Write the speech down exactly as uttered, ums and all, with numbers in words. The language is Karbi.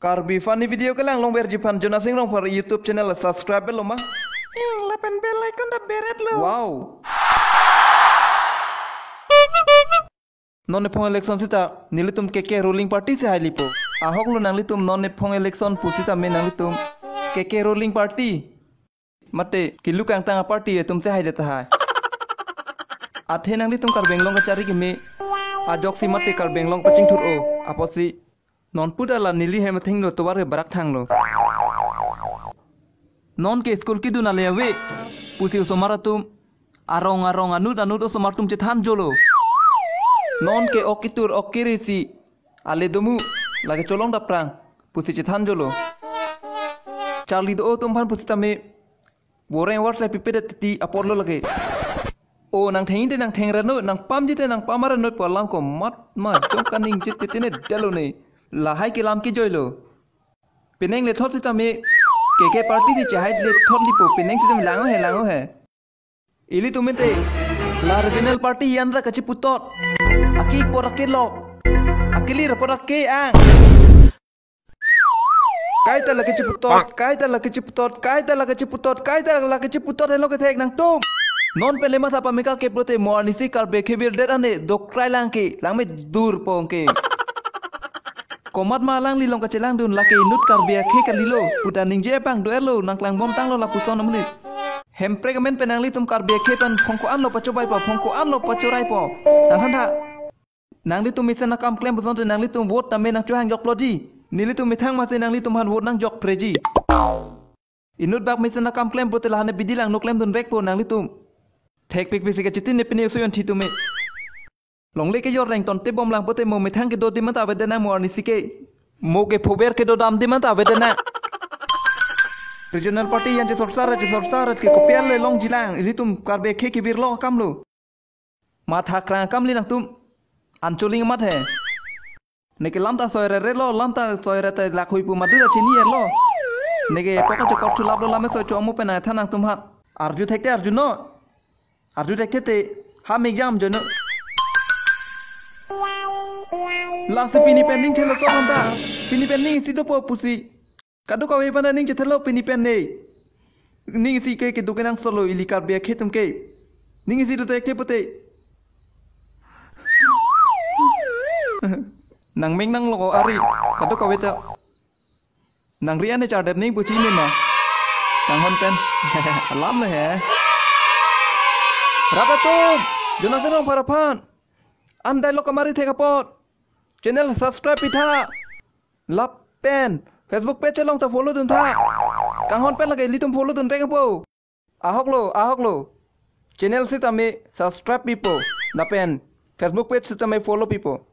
Karbi funny video kelang longverji aphan Jonas Ingron Phar YouTube channel subscribe lo ma. Ing lapen bell icon ta beret lo. Wow. Non ephong election sita nelitum K K ruling party si hailipo. Ahok lo nanglitum non ephong election pusitame nanglitum K K ruling party mate kilu kangtang a-party atum si haidet tahai. Athe nanglitum Karbi Anglong kachari keme ajoksi mate Karbi Anglong pachingthur-o apotsi non puta la neli hem athengno tovar ke barak thanglo. Non ke school kedun ale ave pusi osomar atum arong arong anut anut osomar atum chethanjolo. Non ke ok ketur ok kere si ale domu lake cholong daprang pusi chethanjolo. Charli do-o atum aphan pusitame boreng war sai pipedet titi apor lo lake. O nang thengji te nang theng ra noi, nang pamji te nang pam ra noi pu alam komat ma jong kaningje titi ne detlo ne. Lahai ke lam kejoilo. Penang le thot sitame K K party di chehai le thot dipo, penang sitame lang-o he, lang-o he. Ilitum mente la regional party yan ra kachiputot. Aki por aki lok. Akili ra por aki ang. Kaita lake chiputot, kaita lake chiputot, kaita lake chiputot, kaita lake chiputot helo kethek nangtum. Non pen le matha pameka ke pulote mo arnisi Karbi akhei birdet ane dokrai lang ke, langme dur pong ke. Komat ma alangli along kachelangdun lake inut Karbi akhei kalilo. Puta ningje abang do-erlo nang klangbom tanglo lapuson amonit. Hemprek amen pen nanglitum Karbi akhei pen phongko anlo pachobaipo, phongko anlo pachoraipo. Nang thantha. Nanglitum mesen akam klem puson te nanglitum vote tame nang chohang joklo ji. Nelitum methang masi nanglitum aphan vote nangjok preji. Inut bak mesen akam klem pulote lahane bidi langno klemdun vekpo nanglitum. Thekpik pisi kachitin ne pini usuyon thi tume. Longle ke yor reng tonte bom lang pulote mo methang kedo demand avedet nang mo arnisi ke. Mo ke phober kedo dam demand avedet nang. Regional party yan chesorsar chesorsar ke kopi ale longji lang ilitum Karbi akhei kebirlo akamlo. Matha krang akam li nangtum. Ancholing mat he. Neke lam ta soi rere lo, lam ta soi rere te lakhui pu madu ta chini er lo. Neke pok kachokok thulap lo lam soi cho amu pen nang than nangtum hat. Arju thekte arjunon. Arju thekte te ha mek jam jono. Lasi pini pen ning thelo ko hanta. Pini pen ning isi dopo pusi. Kadokave aphan ning chethelo pini pen ne. Ning isi ke keduk kenangsot lo ili Karbi akhei atum ke. Ning isi dote ke pute. Nang meng nang loko ari. Kadokave ta. Nang rian ne chardep ning puchi ne ma. Kanghon pen. Alam le he. Rat atum. Jonas Ingron Phar aphan. An dialogue kamari thek apot. Channel subscribe pitha. Lapen Facebook page along ta follow dun tha. Kanghon pen lake ilitum follow dun peng po. Ahok lo, ahok lo. Channel sitame subscribe pipo. Lapen Facebook page sitame follow pipo.